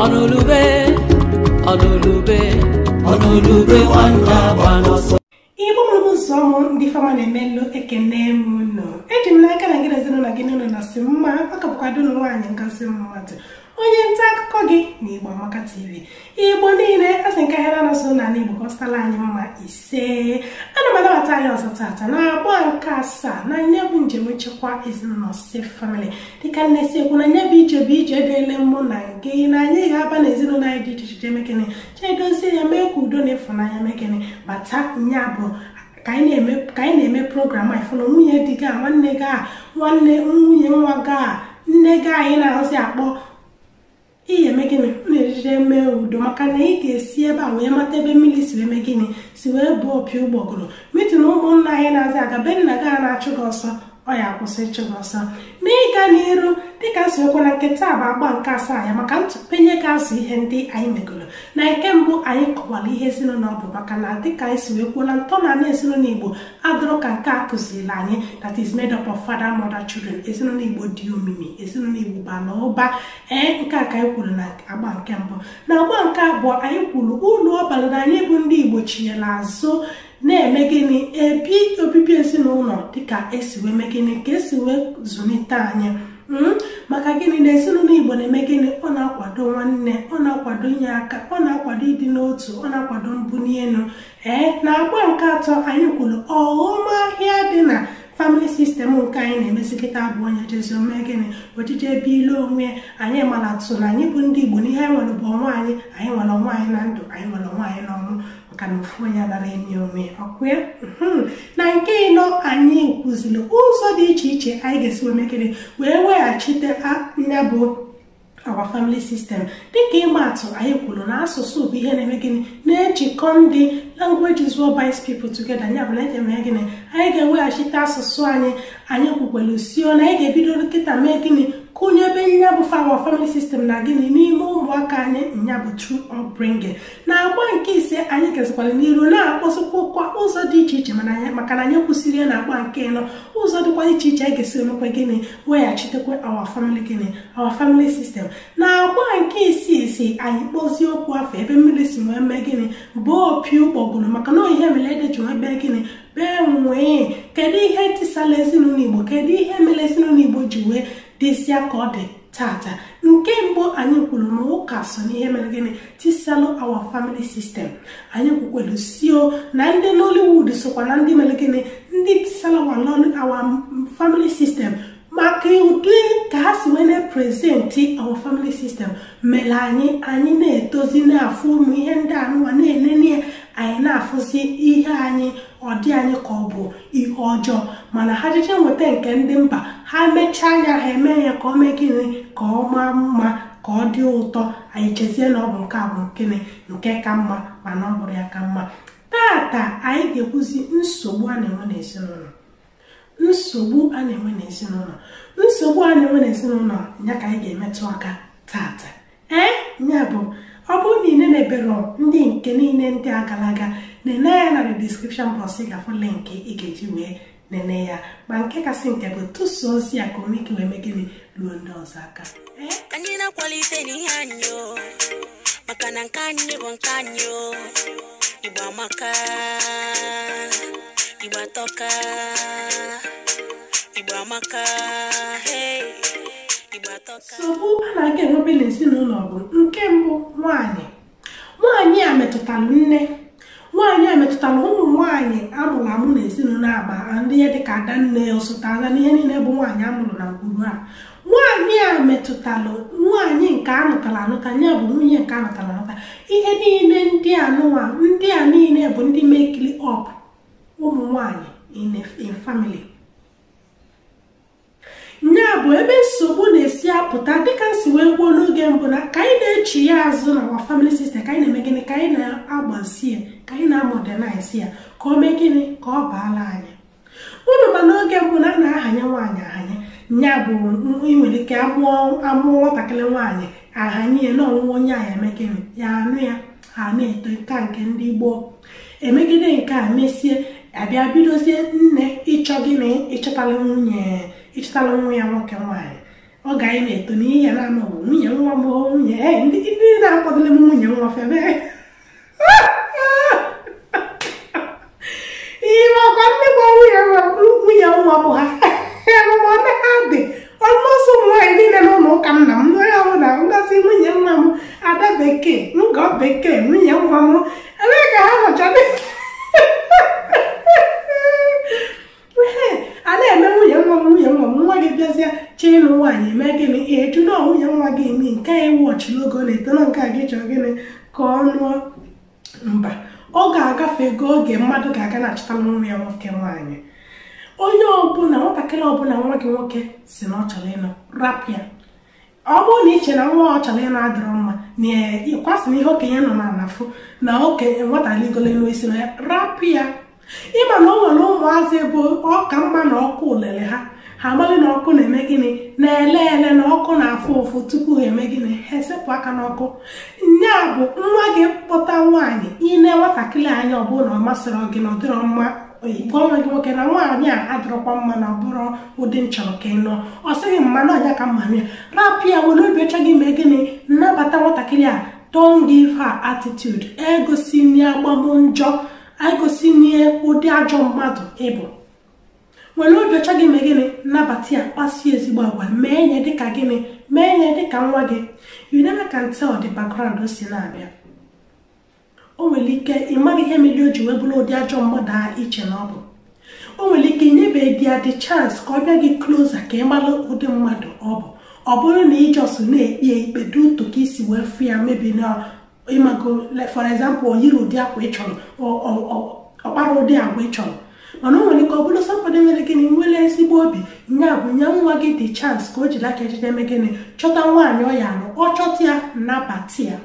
Ọnụlube, ọnụlube, ọnụlube nwanne agba n'ọsọ. Igbo mụrụ ụzọ ụmụ ndị fama na-emelụ, ekene m unu. Eji m n'aka na gị na ezinụlọ gị n'ụlọ na si mma. Ọ ka bụkwado ụlọ nwaanyị Ngozi Mmadụ, onye nta akụkọ gị na Igbo Amaka TV. Igbo niile asị nke ahịa na-asụ n'ala Igbo ka ọ sịtala anyị mma. Ise, ana m anabata anyị ọzọ tata na agba nke asaa na nye bụ njem nchekwa ezinụlọ, Safe Family. Dịka nne si ekwu na nye bụ ije bụ ije dịele mụ na gị na anyị ga-aba n'ezinụlọ anyị dị iche iche, mekene chedozie ya, mee ka udo na ịfụnanya mekene bata. Nya bụ ka anyị na-eme program anyị fụrụ nwunye di gị a, nwanne gị a, nwanne nwunye nwa gị a, nne gị anyị na-ahụzi akpọ ihe eme gịnị na-ejije mee udo, maka na ị ga-esi ebe a wee mata ebe mmiri si wee mee gịnị, si wee bụ opi ụgbọgụrụ meeting. Ụmụnna anyị na-azị aga be nna gị a na-achụ gị ọsọ, ọ ya akwụsị ịchụ gị ọsọ. N'ịga n'iru, dịka si ekwu na nke taa bụ agba nke asaa ya, maka ntụpenye ga-azụ ihe ndị anyị megoro na nke mbụ, anyị kọwara ihe ezinụlọ bụ, maka na dịka anyị si wee kwuo na ntọala ezinụlọ Igbo adụrụ ka nke a kụziri anyị, that is made up of father, mother, children. Ezinụlọ Igbo dị omimi, ezinụlọ Igbo bara ụba. Ee, nke a ka anyị kwuru na agba nke mbụ. Na agba nke abụọ, anyị kwuru uru ọ bara na anyị bụ ndị Igbo chinyere azụ na-eme gịnị, ebi obibi ezinụlọ dịka esi wee mee gịnị, ka esi wee zụlite anyị. Maka gịnị na ezinụlọ Igbo na-eme gịnị? Ọ na-akwado nwanne, ọ na-akwado inye aka, ọ na-akwado ịdị n'otu, ọ na-akwado mbuli elu. Ee, na agba nke atọ, anyị kwuru ọghọm ahịa dị na family system nke anyị na-emezi kịta, bụ onye jezi ome gịnị, ojije ebe ile onwe. Anyị mara atụ na anyị bụ ndị Igbo na ihe anyị nwere bụ onwe anyị. Anyị nwere onwe anyị na ndụ, anyị nwere onwe anyị n'ọnwụ, maka na ofu onye anara enyi onwe ọkụ ya. Na nke ịnọ, anyị kwuziri ụzọ dị iche iche anyị ga-esi wee mekere wee weghachite ya bụ our family system. Dịka ịma atụ, anyị kwuru na asụsụ bụ ihe na-eme gịnị, na-ejikọ ndị. Language is what binds people together. Ya bụ na eji eme gịnị, anyị ga-eweghachite asụsụ anyị. Anyị kwukwere sio na anyị ga-ebido kịta mee gịnị, kụnyebe nya bụ our family system na gịnị n'ime ụmụaka anyị, nya bụ true upbringing. Na agba nke ise, anyị gazikwara n'iru na-akpọsịkwa ụzọ dị iche iche, mana maka na anyị kwụsịrị ya na agba nke ịnọ, ụzọ dịkwa iche iche anyị ga-esi emekwa gịnị, weghachitekwa our family gịnị, our family system. Na agba nke isii si anyị kpọzie okwu afọ ebe mmiri si wee mee gịnị, bụ opi ụgbọgụrụ, maka na ihe mere ede ji wee bee gịnị, bee nwee. Kedu ihe tisala ezinụlọ Igbo? Kedu ihe mere ezinụlọ Igbo ji wee dịzịa ka ọ dị tata? Nke mbụ, anyị kwuru na ụka so n'ihe mere gịnị, tisalụ our family system. Anyị kwukwere sio na ndị Nollywood sokwa na ndị mere gịnị, ndị tisalụ our family system, maka ụdị ka ha si wee na-epresent our family system mere anyị na-etozi na-afụ ụmụ ihe ndị anụwa na-enene ya, anyị na-afụzi ihe anyị ọ dị anyị ka ọ bụ ihe ọjọọ. Mana ha jeje nweta nke ndị mba, ha mechaa anya ha eme ya ka ọ mee gịnị, ka ọ maa mma, ka ọ dị ụtọ. Anyị chezie na ọ bụ nke a bụ nkene nke ka mma, mana ọ bụrụ ya ka mma. Tata anyị ga-ekwuzi nsogbu a na-enwe n'ezinụlọ, nsogbu a na-enwe n'ezinụlọ, nsogbu a na-enwe n'ezinụlọ ya ka anyị ga-emetụ aka tata. Ee, ya bụ ọ bụrụ na ị nenebero ndị nke niile ndị a gara aga, nene ya na the description box, ị ga-afụ link ị ga-eji wee nene ya. Ma nke kasị nke bụ tụsa ozi ya ka o nwee ike wee mee gịnị, ruo ndị ọzọ aka. Ee. Anyị na-akwalite n'ihe anyị o, maka na nke anyị bụ nke anyị o. Igbo amaka, Igbo atọka, Igbo amaka, hey, Igbo atọka. Nsogbu a na-aga enwebe n'ezinụlọ bụ nke mbụ, nwaanyị. Nwaanyị a metụtara nne, nwaanyị a metụtara ụmụ nwaanyị amụrụ amụ n'ezinụlọ a, ma ndị ihe dịka ada nne, osote ada na ihe niile bụ nwaanyị amụrụ na ngwuru a. Nwaanyị a metụtara nwaanyị nke anụtara anụta, ya bụ nwunye nke anụtara anụta. Ihe niile ndị a nụwa, ndị a niile bụ ndị make up ụmụ nwaanyị in family. Ya bụ ebe nsogbu na-esi apụta. Dịka nsi wee kwuo n'oge mbụ, na ka anyị na-echi ya azụ na our family system, ka anyị na-eme gịnị, ka anyị na-agbazi ya, ka anyị na-amodernize ya, ka o mee gịnị, ka ọ baala anyị unu. Ma n'oge mbụ na a na-ahanye nwaanyị ahanye, ya bụ ị nwere ike amụọ amụọ nwatakịrị nwaanyị, ahanye ya na ọnwụnwa onye a eme gịnị, ya anụ ya, ha na-eto. Nke a nke ndị gboo emegide nke a mesie, abịa bidozie nne ịchọ gịnị, ịchọtala nwunye, ịchọtala nwa ya nwoke nwaanyị. Ọ ga anyị na-eto n'ihe ya na-anọ bụ nwunye nwa m, nwunye ndị na-akpọdole m nwunye nwa febe. Ihe ọkwa ndị bụ nwunye nwa bụ ha emụmụ ha dị ọlụsọ ụmụ nwaanyị niile n'ụlọ ụka nna m, onye ọbụla Ngozi nwunye nwa m, ada bekee, ngọ bekee, nwunye nwa m, ebee ka ha nọcha? A na-eme nwunye nwa m, nwunye nwa m. Nwa gị bịazie chee ịnụ nwaanyị, mee gịnị? Eju na nwunye nwa gị eme nke a iwọchị n'oge ọ na-eto na nke a gị chọrọ gịnị ka ọ nụọ? Mba, ọ ga-agafego oge mmadụ ga-aga na-achọtala nwa ya nwoke nwaanyị. Onye ọbụla, nwatakịrị ọbụla nwa gị nwoke si na ọ chọrọ ịnụ, rapịa. Ọ bụrụ na iche na nwa ọ chọrọ ịnụ adịrọ mma, na ịkwasị na ihe okenye nọ n'ala fụ na okenye nwata ligolo elu isi na ya, rapịa. Ịma na o nwere ụmụazị bụ ọka mma na ọkụ lele ha, ha amalị na ọkụ na-eme gịnị, na-ele ele, na ọkụ na-afụ ụfụ tupu ha eme gịnị, ha esepụ aka n'ọkụ. Nya bụ nwa gị kpọta nwaanyị, ine nwatakịrị anya, ọ bụrụ na ọ masịrị gị na ọ dịrọ mma, gwa nwa gị nwoke na nwaanyị a adịrọkwa mma, na ọ bụrụ ụdị nchọrọ ka ị nụọ, ọ sịghị mma na ọnya ka mma ya, rapịa. Were obi ọcha gị mee gịnị, nnabata nwatakịrị a. Don't give her attitude, egosi agbamnjọ, egosi n'ihe ụdị ajọ mmadụ ịbụ. Were obi ọcha gị mee gịnị, nnabata ya, kpasie ezigbo agwa, mee nye dịka gịnị, mee nye dịka nwa gị. You never can tell the background o si na-abịa. O nwere ike ị maghị ihe mere o ji wee bụrụ ụdị ajọ mmadụ a iche na ọ bụ. O nwere ike inyebe di ya the chance ka ọ bịa gị closer ka ị mara ụdị mmadụ ọ bụ. Ọ bụrụ na ị just na-ekpe ya ikpe dị ụtọ ka isi wee fụ ya, mebi na ịmago, for example, o yiri ụdị akwa ị chọrọ, ọ kpara ụdị agwa ị chọrọ, mana o nwere ike ọ bụrụ somebody nwere gịnị, nwere ezigbo obi. Nya bụ nye nwa gị the chance ka o jiri aka ejide eme gịnị, chọta nwaanyị ọ ya alụ. Ọ chọta ya, nnabata ya.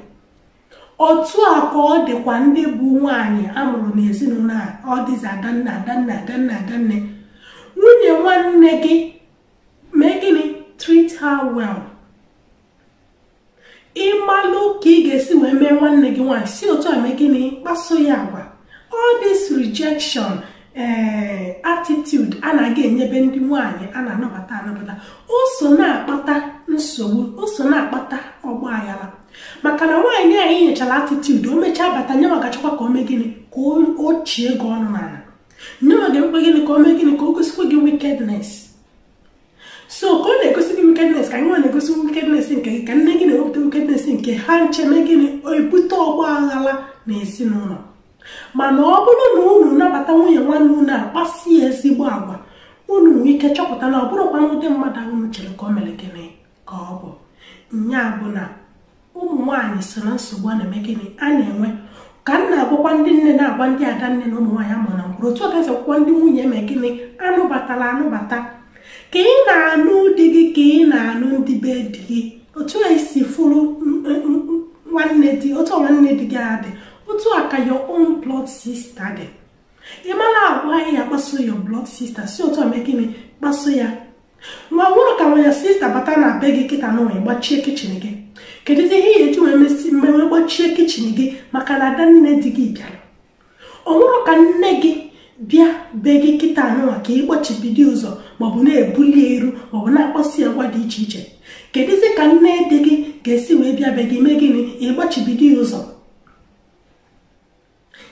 Otu a ka ọ dịkwa ndị bụ nwaanyị amụrụ n'ezinụlọ a, ọ dịzi adanne, adanne, adanne, adanne, nwunye nwanne gị, mee gịnị, treat her well. Ịmalụ ka ị ga-esi wee mee nwanne gị nwaanyị, si otu a mee gịnị, kpaso ya agwa. All this rejection attitude a na-aga enyebe ndị nwaanyị a na-anabata anabata, o so na-akpata nsogbu, o so na-akpata ọgba aghara, maka na nwaanyị anyị nyechara attitude, o mechaa bata, nyenwa gachakwa ka o mee gịnị, ka o chie gị ọnụ n'ala. Nyenwa ga-emekwa gịnị, ka o mee gịnị, ka o gosikwa gị wickedness. So ka ọ na-egosi gị wickedness, ka nwa na-egosi wickedness nke gị, ka nne gị na-ewepụta wickedness nke ha, ncheme gịnị, ebute ọgba aghara na ezinụlọ. Mana ọ bụrụ na unu nabata nwunye nwanne unu a, kpasi ya ezigbo agwa, unu nwee ike chọpụta na ọ bụrụkwa na ụdị mmadụ ahụ unu chere ka o mere gịnị ka ọ bụ. Nya bụ na ụmụ nwaanyị so na nsogbu a na-eme gịnị, a na-enwe. Ka m na-agwakwa ndị nne, na-agwa ndị ada nne na ụmụ nwaanyị amụrụ na mkpụrụ, otu a ka esi akwụkwọ ndị nwunye eme gịnị, anụbatala anụbata. Ka ị na-anụ di gị, ka ị na-anụ ndị be di gị, otu a esi fụrụ nwanne di, otu a nwanne di gị adị, otu a ka your own blood sister dị. Ị mara agwa anyị akpaso your blood sister, si otu a mee gịnị, kpaso ya. Nwa nwụrụ ka nwa ya sister bata na be gị kịta na nwee gbachie kitchen gị, kedụzi ihe ị ga-eji wee mesi mmewe gbachie kitchen gị maka na ada nne di gị bịara? Ọ nwụrụ ka nne gị bịa be gị kịta anụnwa, ka ị gbachibido ụzọ, maọbụ na-ebuli eru, maọbụ na-akpọsi agwa dị iche iche. Kedụzi ka nne di gị ga-esi wee bịa be gị, mee gịnị, ịgbachibido ya ụzọ?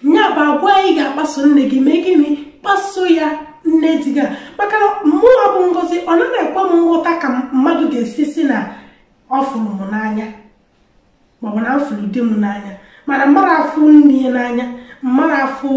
Nya bụ agwa anyị ga-akpaso nne gị, mee gịnị, kpaso ya nne di gị a. Maka na mmụọ bụ Ngozi, ọ naghị ekwe m nghọta ka mmadụ ga-esi si na ọ fụrụ m n'anya, maọbụ na m fụrụ di m n'anya, mana mmadụ afụ nne ya n'anya, mmadụ afụ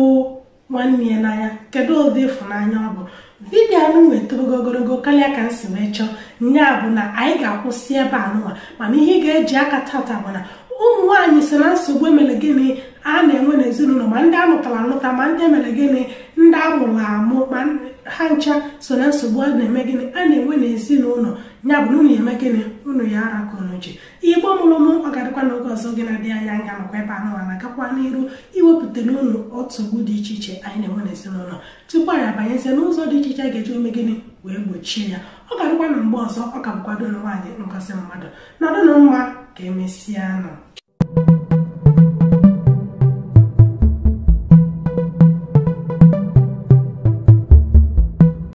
nwanne ya n'anya. Kedu ụdị ịfụnanya ọ bụ? Video anụ wetorogo ogologo karịa ka m si wee chọọ. Nya bụ na anyị ga-akwụsị ebe anụnwa, mana ihe ị ga-eji aka tata bụ na ụmụ nwaanyị so na nsogbu emere gịnị, a na-enwe n'ezinụlọ, ma ndị amụtara anụta, ma ndị emere gịnị, ndị amụrụ amụ, ma ha ncha so na nsogbu a na-eme gịnị, a na-enwe n'ezinụlọ. Ya bụ na unu eme gịnị, unu ya ara ka unu ji Igbo mụrụ mụ. Ọ ga-adịkwa n'oge ọzọ gị na-adị anya nga nọkwa ebe anụnwa na-agakwa n'iru iwepụtara unu otu dị iche iche anyị na-enwe n'ezinụlọ, tupu anyị abanyezie n'ụzọ dị iche iche a ga-eji ome gịnị wee gbochie ya. Ọ ga-adịkwa na mgbe ọzọ. Ọ ka bụkwado nwaanyị Ngozi mmadụ. Nọdụnụ mma, ka emesịa nụ.